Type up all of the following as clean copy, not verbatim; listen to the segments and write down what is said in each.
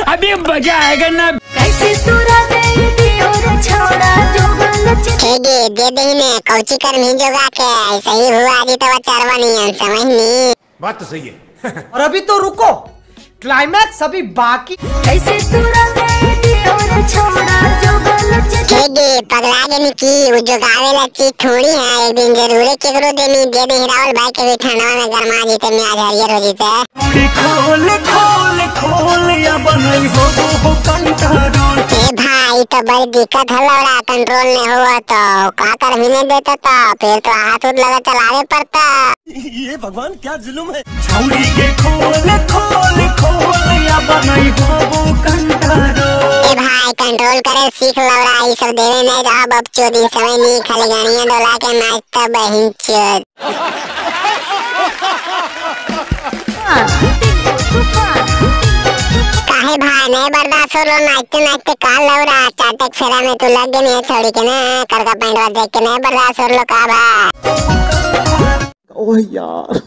अभी मजा आएगा ना। कैसे तोरा दे दियो रे छोड़ा जो गलत हेगे दे दही ने कौची कर नहीं जोगा के ऐसे ही हुआ जी तो चरवा नहीं समझनी। बात तो सही है। और अभी तो रुको, क्लाइमैक्स अभी बाकी। कैसे तोरा दे दियो रे छोड़ा जो गलत हेगे पगला देनी की वो जोगावे ला चीज थोड़ी है, एक दिन जरूर केकरो देनी दे दे राहुल भाई के भी ठंडा में गरमा जीते में आज हरियर हो जीते। खोल खोल खोल या बनई हो कंट्रोल। ए भाई तो बड़ी दिक्कत हलौड़ा कंट्रोल नहीं हुआ तो का कर भी नहीं देता तो फिर तो हाथ उठ लगा चलावे पड़ता। ये भगवान क्या जुल्म है। छौड़ी के खोल खोल खोल या बनई हो कंट्रोल। ए भाई कंट्रोल करे सीख लौड़ा, ये सब देवे नहीं रहा बब चोदी समय नहीं खाली गाड़ियां डोला के नाचता बहिन चोद। काहे भाई नहीं बर्दाश्त हो लो नाचते नाचते का लौड़ा चाटक फेरा में तू लग गई छोड़ी के ना करका पैंटवा देख के नहीं बर्दाश्त हो लो का भाई। ओह यार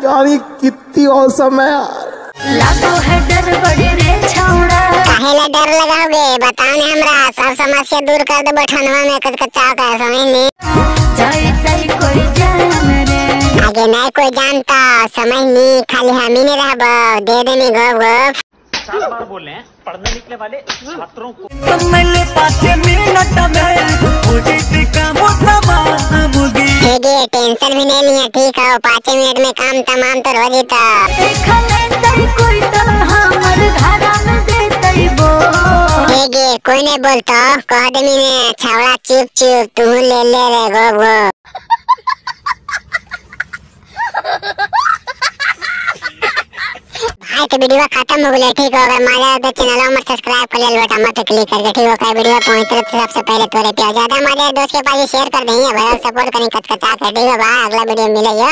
यार ये कितनी औसम है यार। लागो है डर बड़े रे छौड़ा। काहे ला डर लगाओगे बताओ ने हमरा सब समस्या दूर कर दे ठंडवा में कचकचा का समझ नहीं जाए तई कोई जान रे। आगे नहीं कोई जानता समझ नहीं खाली हम ही नहीं रहबो दे देनी गोप गोप। 4 बार बोल रहे हैं पढ़ने निकले वाले छात्रों को। तुमले 5 मिनट में हो जीती काम तमाम गी। हेगे टेंशन भी नहीं लिया ठीक है 5 मिनट में काम तमाम तो हो जीता। देख ले तई कोई तो हमर घरा में देतई बो। हेगे कोई नहीं बोलता कह देनी ने छावड़ा चुप चुप तू ले ले रे गोप गोप। भाई तो वीडियो खत्म हो गया ठीक हो, अगर मजा आया तो चैनल में सब्सक्राइब कर ले बटन मत क्लिक करके ठीक हो। कई वीडियो पहुंचते तो सबसे पहले तोरे पे ज्यादा मजा दोस्त के पास शेयर कर देंगे भाई, सपोर्ट करें कचकचा कर ठीक हो भाई। अगला वीडियो मिलेगा।